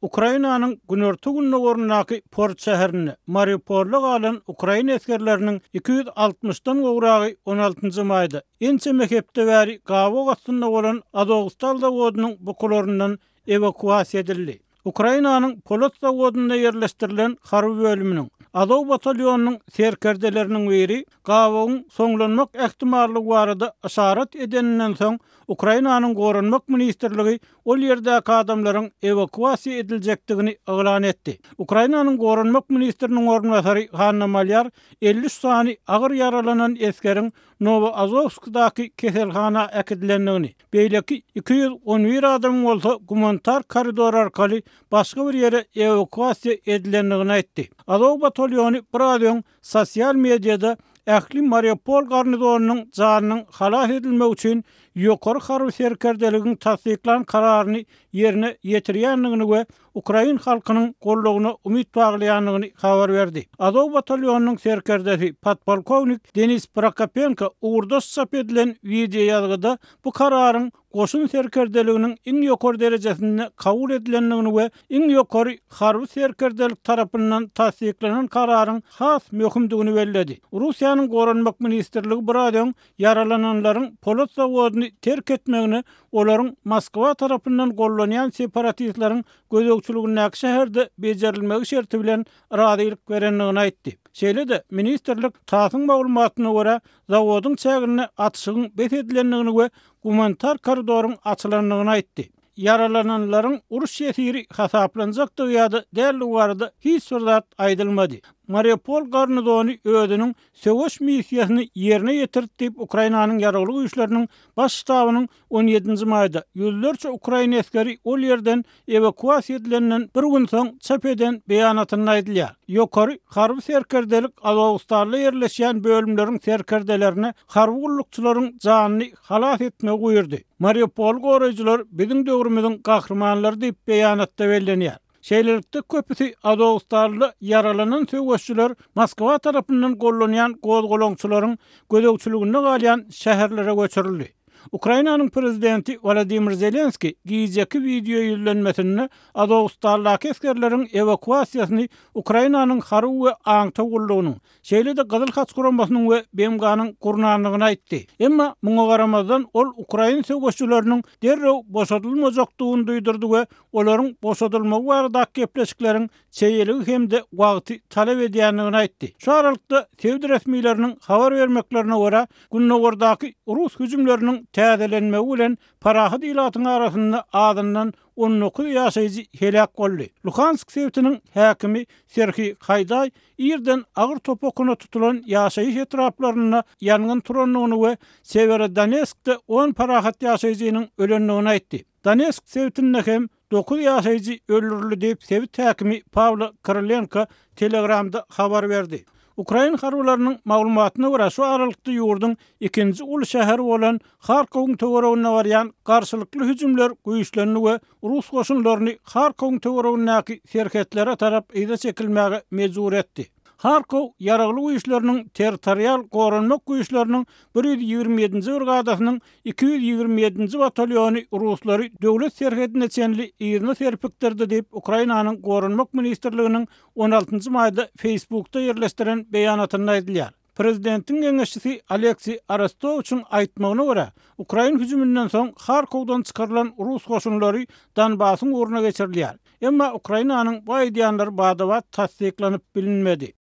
Ukrainanyň günorta-gündogaryndaky port şäherinde, Mariupolda galan ukrain esgerleriniň 260-dan gowragy on altynjy maýda, ençeme hepde bäri gabaw astynda bolan Azowstal zawodynyň bukularyndan ewakuasiýa edildi. Ukrainanyň polat zawodynda ýerleşdirilen harby bölüminiň, Azow batalýonynyň serkerdeleriniň biri gabawyň soňlanmak ähtimallygy barada yşarat edeninden soň, Ukrainanyň Goranmak ministrligi ol ýerdäki adamlaryň ewakuasiýa ediljekdigini yglan etdi. Ukrainanyň Goranmak ministriniň orunbasary Hanna Malýar 53 sany agyr ýaralanan esgeriň Nowoazowskdaky keselhana äkidilendigini, beýleki 211 adamyň bolsa gumanitar koridor arkaly başga bir ýere ewakuasiýa edilendigini aýtdy. Azow batalýony biraz öň sosial mediada ähli Mariupol garnizonynyň janynyň halas edilmegi üçin ýokary harby serkerdeligiň tassyklan kararyny ýerine ýetirýändigini we ukrain halkynyň goldawyna umyt baglaýandygyny habar berdi. Azow batalýonynyň serkerdesi, podpolkownik Denis Prokopenko ugurdaş çap edilen wideoýazgyda bu kararyň goşun serkerdeliginiň iň ýokary derejesinde kabul edilendigini we iň ýokary harby serkerdelik tarapyndan tassyklanan kararyň has möhümdigini belledi. Russiýanyň Goranmak ministrligi biraz öň ýaralananlaryň polat zawodyny terk etmegine olaryň Moskwa tarapyndan gollanýan separatistleriň gözegçiligindäki şäherde bejerilmegi şerti bilen razylyk berendigini aýtdy. Şeýle-de, ministrlik TASS-yň maglumatyna görä, zawodyň çäginde atyşygyň bes edilendigini we gumanitar koridoryň açylandygyny aýtdy. Ýaralananlaryň uruş ýesiri hasaplanjakdygy ýa-da däldigi barada hiç bir zat aýdylmady. Mariupol garnizony özüniň söweş missiýasyny ýerine ýetirdi diýip, Ukrainanyň Ýaragly Güýçleriniň Baş ştabynyň on ýedinji maýda ýüzlerçe ukrain esgeri ol ýerden ewakuasiýa edilenden bir gün soň çap eden beýanatynda aýdylýar. Ýokary harby serkerdelik Azowstalda ýerleşýän bölümleriň serkerdelerine harby gullukçylaryň janyny halas etmegi buýurdy. Mariupoly goraýjylar biziň döwrümiziň gahrymanlary diýip beýanatda bellenýär. Şeýlelikde, köpüsi Azowstalda ýaralanan söweşçiler Moskwa tarapyndan gollanýan gozgalaňçylaryň gözegçiliginde galýan şäherlere göçürildi. Ukrainanyň prezidenti Wolodymyr Zelenskiý gijeki wideo ýüzlenmesinde Azowstaldaky esgerleriň ewakuasiýasyny Ukrainanyň harby we aňtaw gullugynyň, şeýle-de Gyzyl Haç guramasynyň we BMG-niň gurnandygyny aýtdy. Emma muňa garamazdan, ol ukrain söweşijileriniň derrew boşadylmajakdygyny duýdurdy we olaryň boşadylmagy baradaky gepleşikleriň çeýeligi hem-de wagty talap edýändigini aýtdy. Şu aralykda, sebit resmileriniň habar bermeklerine görä, gündogardaky rus hüjümleriniň täzelenmegi bilen parahat ilatyň arasynda azyndan 19 ýaşaýjy heläk boldy. Luhansk sebitiniň häkimi Serhiý Haýdaý irden agyr top okuna tutulan ýaşaýyş etraplarynda ýangyn turandygyny we Sewerodonetskde on parahat ýaşaýjynyň ölendigini aýtdy. Donetsk sebitinde hem dokuz ýaşaýjy öldürildi diýip, sebit häkimi Pawlo Krylenko Telegramda habar berdi. Ukrain harbylarynyň maglumatyna görä, şu aralykda ýurduň ikinji uly şäheri bolan Harkowyň töwereginde barýan garşylykly hüjümler güýçlendi we rus goşunlaryny Harkowyň töweregindäki serhetlere tarap yza çekilmäge mejbur etdi. Harkow Ýaragly Güýçleriniň territorial goranmak güýçleriniň 127-nji brigadasynyň 227-nji batalýony ruslary döwlet serhedine çenli yzyna serpikdirdi diýip, Ukrainanyň Goranmak ministrliginiň on altynjy maýda Facebookda ýerleşdiren beýanatynda aýdylýar. Prezidentiň geňeşçisi Aleksiý Arestowiçiň aýtmagyna görä, ukrain hüjüminden soň Harkowdan çykarylan rus goşunlary Donbasyň ugruna geçirilýär. Emma Ukrainanyň bu aýdýanlary bada-bat tassyklanyp bilinmedi.